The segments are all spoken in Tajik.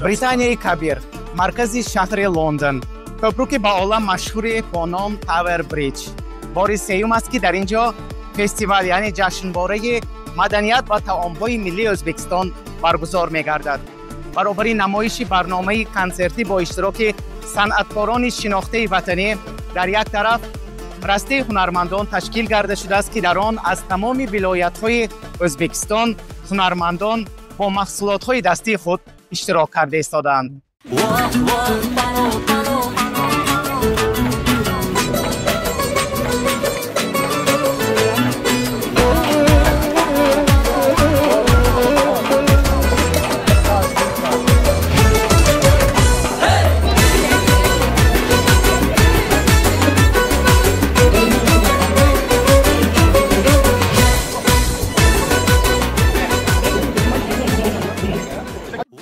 Британияи Кабир, маркази шаҳри Лондон, кӯпруки ба олам машҳури бо ном Тавер Бриҷ. Бори сеюм аст, ки дар ин ҷо фестивал, яъне ҷашнвораи маданият ва таомҳои миллии Ӯзбекистон баргузор мегардад. Баробари намоиши барномаи консертӣ бо иштироки санъаткорони шинохтаи ватанӣ, дар як тараф растаи ҳунармандон ташкил гарда шудааст, ки дар он аз тамоми вилоятҳои Ӯзбекистон ҳунармандон бо маҳсулотҳои дастии худ иштирок карда истодаанд.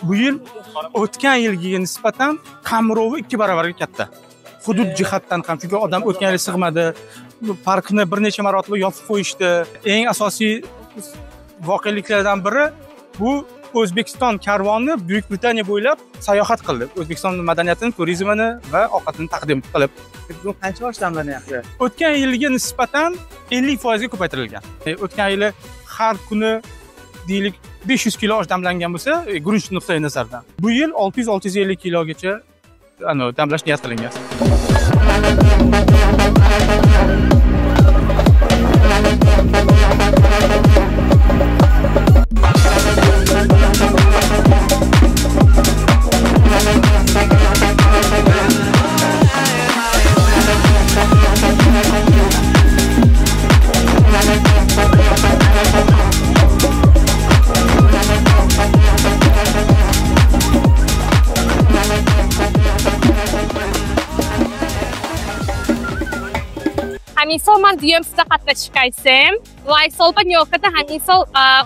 Bu yil o'tgan yilgiga nisbatan qamrovi 2 barobarga katta. Hudud jihatdan ham, chunki odam o'tgan yil sig'madi. Parkni bir necha marotaba yopib qo'yishdi. Eng asosiy voqeliklardan biri bu O'zbekiston karvoni Buyuk Britaniya bo'ylab sayohat qildi. O'zbekiston madaniyatini, turizmini va ovqatini taqdim qilib. Bugun qancha osh damlanyapti? O'tgan yilga nisbatan 50% ga ko'paytirilgan. O'tgan yili har kuni deylik 500 kilo osh damlangan bo'lsa, guruch nuqtai nazaridan. Bu yil 600-650 kilogacha damlash niyat qilingan. ҳамин сол ман дуюм сида qatnashib ва сол ба ниёкада ҳамин сол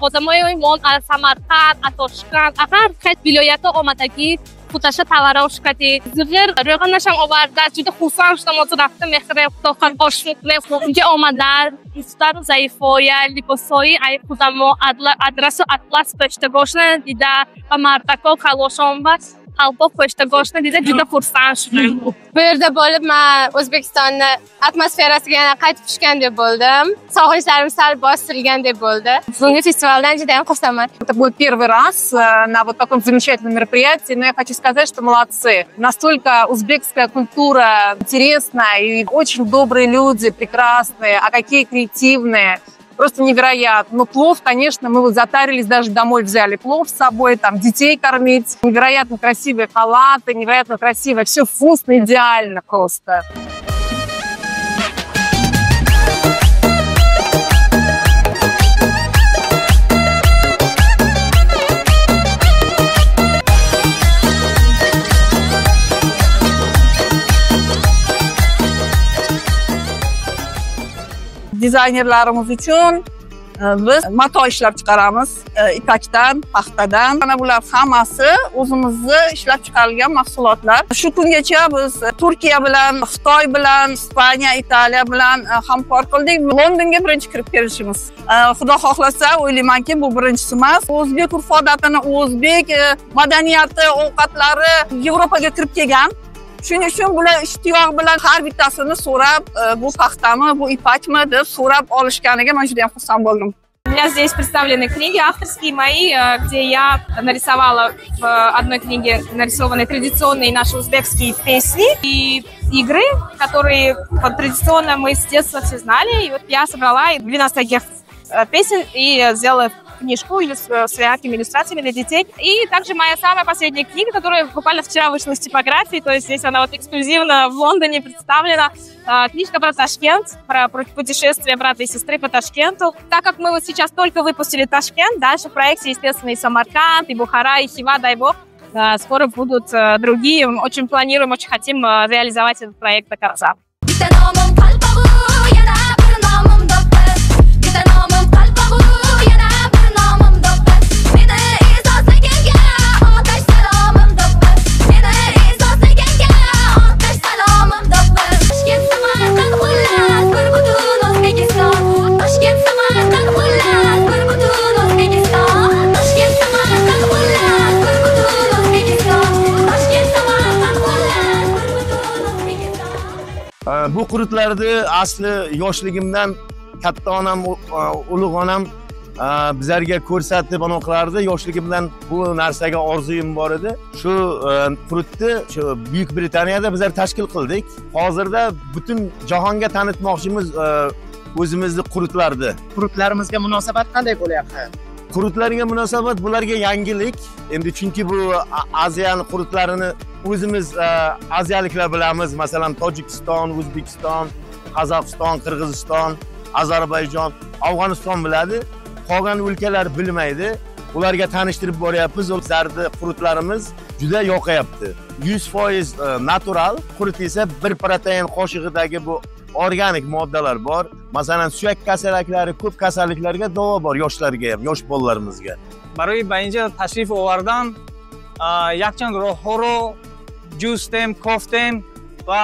одамои мон аз Самарқанд, аз Тошканд, аз ҳар хел вилоятҳо омадагӣ худашо таварош кади. Зиғир рӯғанашам оварда, ҷуда хурсанд шудам, озу рафта мехӯрем, худохон ош мекунем. Инҷа омадан, духтару заифоя, либосҳои ай худамо, адрасу атлас пӯштагошна дида ва мардако калошон ва qalpoq po'shtagошni дида juda xursand shudим. Bu yerda bo'lib men O'zbekistonni atmosferasiga yana qaytib tushgandek bo'ldim. Sog'inchlarim sal bosirilgandek bo'ldi. Bugungi festivaldan juda ham xursandman. Это будет первый раз на вот таком замечательном мероприятии, но я хочу сказать, что молодцы. Настолько узбекская культура интересная и очень добрые люди, прекрасные, а какие креативные. Просто невероятно. Но плов, конечно, мы вот затарились, даже домой взяли плов с собой, там детей кормить. Невероятно красивые халаты, невероятно красиво. Все вкусно, идеально просто. Dizaynerlarimiz uchun biz mato ishlab chiqaramiz, ipakdan, paxtadan. Mana bular hammasi o'zimizni ishlab chiqarilgan mahsulotlar. Shu kungacha biz Turkiya bilan, Xitoy bilan, Ispaniya, Italiya bilan hamkor qildik. Londonga birinchi kirib kelishimiz. Xudo xohlasa, o'ylaymanki, bu birinchisi emas. O'zbek urf-odatini, o'zbek madaniyati, ovqatlari Yevropaga kirib kelgan. Shuning uchun bular ishtiyoq bilan har bittasini so'rab, bu paxtami, bu ipakmi deb so'rab olishganiga men juda ham xursand bo'ldim. У меня здесь представлены книги авторские мои, где я нарисовала в одной книге нарисованы традиционные наши узбекские песни и игры, которые вот, традиционно мы с детства все знали. И вот я собрала 12 таких песен и сделала книжку с яркими иллюстрациями для детей. И также моя самая последняя книга, которая буквально вчера вышла из типографии, то есть здесь она вот эксклюзивно в Лондоне представлена. Книжка про Ташкент, про путешествие брата и сестры по Ташкенту. Так как мы вот сейчас только выпустили Ташкент, дальше в проекте, естественно, и Самарканд, и Бухара, и Хива, дай бог, скоро будут другие. Очень планируем, очень хотим реализовать этот проект до конца. Toshkent, Samarqand, xullas, bir butun O'zbekiston. Bu qurutlarni asli yoshligimdan katta onam, ulug' onam bizlarga ko'rsatib ana qilardi. Yoshligimdan bu narsaga orzuyim bor edi. Shu qurutni shu Buyuk Britaniyada bizlar tashkil qildik. Hozirda butun jahonga tanitmoqchimiz o'zimizni qurutlarni. Qurutlarimizga munosabat qanday bo'lyapti? Qurutlarga munosabat bularga yangilik. Endi chunki bu Aziyani qurutlarini o'zimiz aziyaliklar bilamiz. Masalan, Tojikiston, O'zbekiston, Qozog'iston, Qirg'iziston, Ozarbayjon, Afg'oniston biladi. Qolgan o'lkalar bilmaydi. Ularga tanishtirib boryapmiz. Bizlarni qurutlarimiz juda yoqayapti. 100% natural qurut esa 1 protein qoshig'idagi bu organik moddalar bor. Masalan, suyak kasalliklari, ko'p kasalliklarga davo bor yoshlarga ham, yosh bolalarimizga. Барои ба инҷо ташриф овардан якчанд роҳҳоро ҷустем, кофтем ва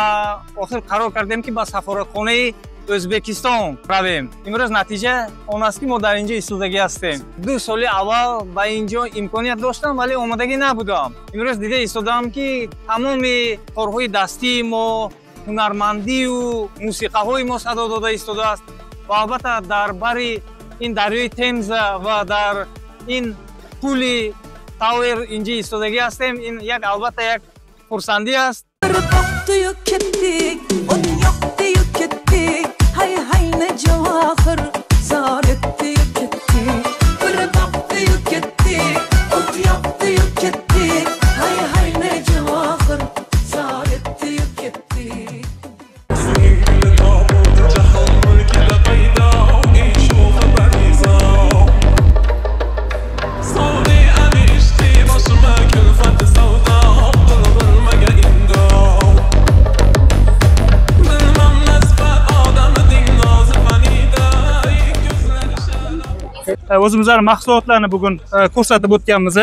охир қарор кардем, ки ба сафоратхонаи Ӯзбекистон равем. Имрӯз натиҷа он аст, ки мо дар инҷо истодагӣ ҳастем. 2 соли аввал ба инҷо имконият доштам, вале омодагӣ набудам. Имрӯз дида истодам, ки тамоми корҳои дастии мо, ҳунармандию мусиқаҳои мо садо дода истодааст ва албатта дар бари ин дарёи Темза ва дар ин пули Тауэр инҷо истодагӣ ҳастем. Ин як албатта як хурсандӣ аст. Boqdi-yu ketdik, o't yoqdi-yu ketdik, hay hay, javohir zor etdi-yu ketdik. Bir boqdi-yu ketdik, o't yoqdi-yu ketdik, hay hay, javohir zor etdi-yu ketdik. Jahon mulkida paydo ey sho'xi parizo. Sovdi ani ishqi boshima kulfat savdo qilg'ilmaga imdod. Bilmam nasbat odamiding nozi fanida ko'zlari O'zimizning mahsulotlarni bugun ko'rsatib o'tganmiz.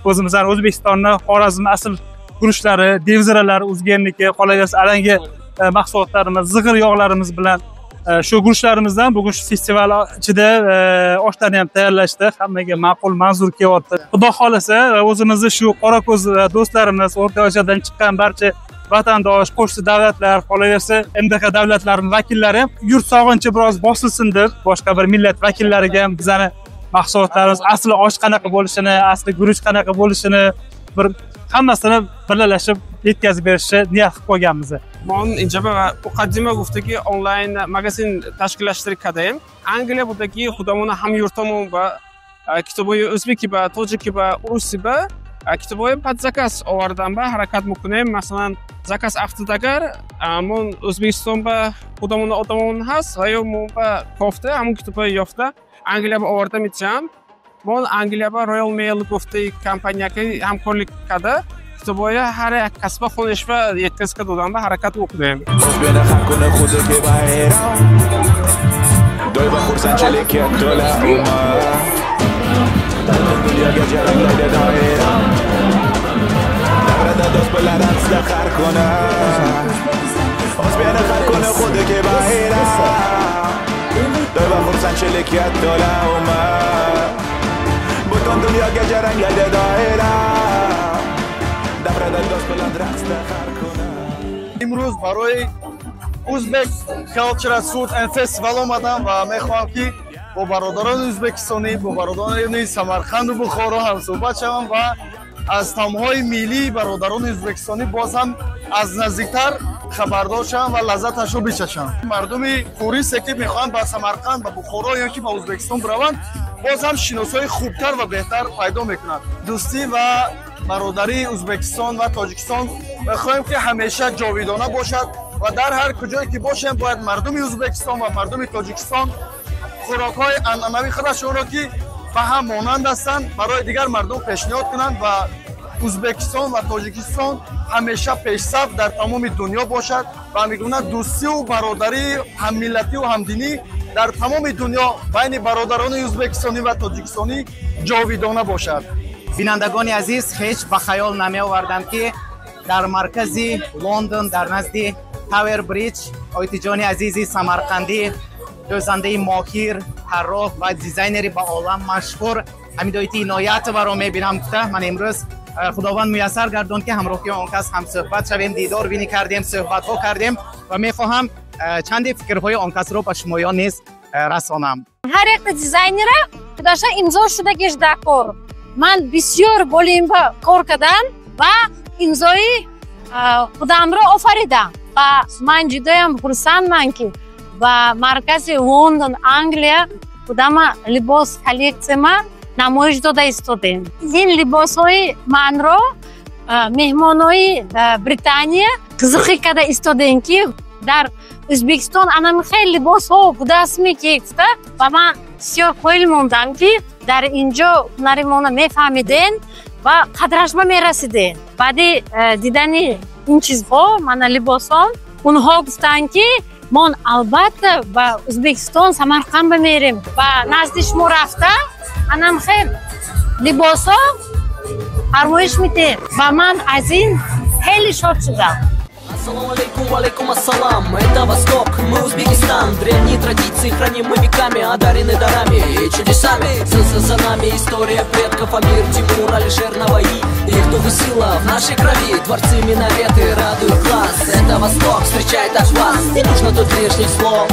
O'zimizning O'zbekistonni, Xorazm asl guruchlari, devziralar Uzgenniki, qolaversa alanga mahsulotlarimiz, zig'ir yog'larimiz bilan shu guruchlarimizdan bugun shu festival ichida oshlarni ham tayyorlashdi. Hammaga ma'qul, manzur kelyapti. Xudo xohlasa, o'zimizni shu qorako'z do'stlarimiz, O'rta Osiyodan chiqqan barcha vatandosh, qo'shni davlatlar, qolaversa MDH davlatlarining vakillari ham yurt sog'inchi biroz bosilsin deb boshqa bir millat vakillariga ham bizani mahsulotlarimiz, asli osh qanaqa bo'lishini, asli guruch qanaqa bo'lishini bir hammasini birgalashib yetkazib berishni niyat qilib qo'yganmiz. Мо инҷа ба муқаддима гуфта, ки онлайн магазин ташкиллаштирib кадаем. Англия буда, ки худамона ҳамюртамон ба китобҳои ӯзбекӣ ба тоҷикӣ ба русӣ ба китобҳои под заказ овардан ба ҳаракат мекунем. Масалан, заказ афтидагар мон Ӯзбекистон ба худамона одамон ҳаст ва ё мо ба кофта ҳамон китобҳои ёфта Англия ба оварда метиҳам. Мон Англия ба Royal Mail гуфтаи компанияки ҳамкорлик карда китобҳои ҳар як касба хонишба yetkazib додан ба ҳаракат мекунем. Meni har kuni xuddi bayram. Doimo xursandchilikka to'la umr. Butun dunyoga jaranglaydi doira. Davrada do'st bilan raqsda har kuni. O'z meni har kuni xuddiki bayram. Doimo xursandchilikka to'la umr. Butun dunyoga jaranglaydi doira. Davrada do'st bilan raqsda har kuni. Имрӯз барои Uzbek Cultural Food and Festival омадам ва мехоҳам, ки бо бародарони ӯзбекистонӣ, бо бародарони Самарқанду Бухоро ҳамсӯҳбат шавам ва аз таомҳои миллии бародарони ӯзбекистонӣ боз ҳам аз наздиктар хабардор шавам ва лаззаташро бичашам. Мардуми туристе, ки мехоҳанд ба Самарқанд, ба Бухоро ё ки ба Ӯзбекистон бираванд, боз ҳам шиносҳои хубтар ва беҳтар пайдо мекунанд. Дӯстӣ ва бародарии Ӯзбекистон ва Тоҷикистон мехоҳем, ки ҳамеша ҷовидона бошад ва дар ҳар куҷое ки бошем, бояд мардуми Ӯзбекистон ва мардуми Тоҷикистон хӯрокҳои анъанавии худашонро, ки ба ҳам монанд ҳастанд, барои дигар мардум пешниҳод кунанд ва Ӯзбекистон ва Тоҷикистон ҳамеша пешсаф дар тамоми дунё бошад ва ҳамин дӯстиву бародарии ҳаммиллативу ҳамдинӣ дар тамоми дунё байни бародарони ӯзбекистонӣ ва тоҷикистонӣ ҷовидона бошад. Бинандагони азиз, ҳеҷ ба хаёл намеовардам, ки дар маркази Лондон, дар назди Тавер Бриҷ, Ойтиҷони азизи самарқандӣ, дӯзандаи моҳир, тарроҳ ва дизайнери ба олам машҳур Ҳамидоити Иноятоваро мебинам гуфта. Ман имрӯз Худованд муяссар гардон, ки ҳамроҳи он кас ҳамсӯҳбат шавем, дидор бинӣ кардем, суҳбатҳо кардем ва мехоҳам Чанде фикрҳои он касро ба шумоён низ расонам. Ҳар якта дизайнера худаша имзо шудагиш дар кор. Ман бисёр болимба кор кардам ва имзои худамро офаридам ва ман ҷудоям хурсандман, ки ба маркази Лондон, Англия худама либос коллексияма намоиш дода истодем. Ин либосҳои манро меҳмонои Британия қизиқӣ карда истодем, ки дар Ӯзбекистон анами хеле либосҳо будастми, ки гуфта, ва ман бисёр қоил мондам, ки дар инҷо ҳунари моно мефаҳмиден ва қадрашба мерасиден. Баъди дидани ин чизҳо, мана либосон, онҳо гуфтанд, ки мон албатта ба Ӯзбекистон, Самарқанд мерем ва назди шумо рафта анам хел либосҳо фармоиш медиҳем ва ман аз ин хеле шод шудам. Ассаламу алейкум, алейкум ассалам. Это Восток, мы Узбекистан. Древние традиции храним мы веками, одарены дарами и чудесами. За нами история предков: Амир Тимур, Алишер Наваи. Их дух и сила в нашей крови. Дворцы, минареты радуют глаз. Это Восток встречает аж вас. Не нужно тут лишних слов.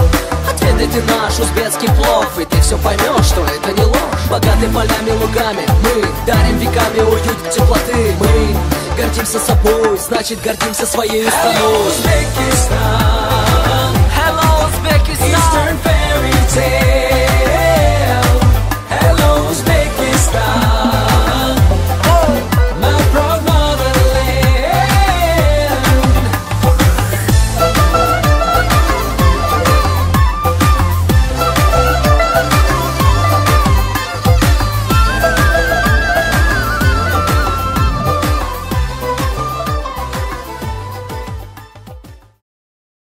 Отведай ты наш узбекский плов, и ты все поймешь, что это не ложь. Богаты полями, лугами, мы дарим веками уют теплоты. Мы гордимся собой, значит, гордимся своей страной. Узбекистан. Hello, Uzbekistan. Eastern fairy tale.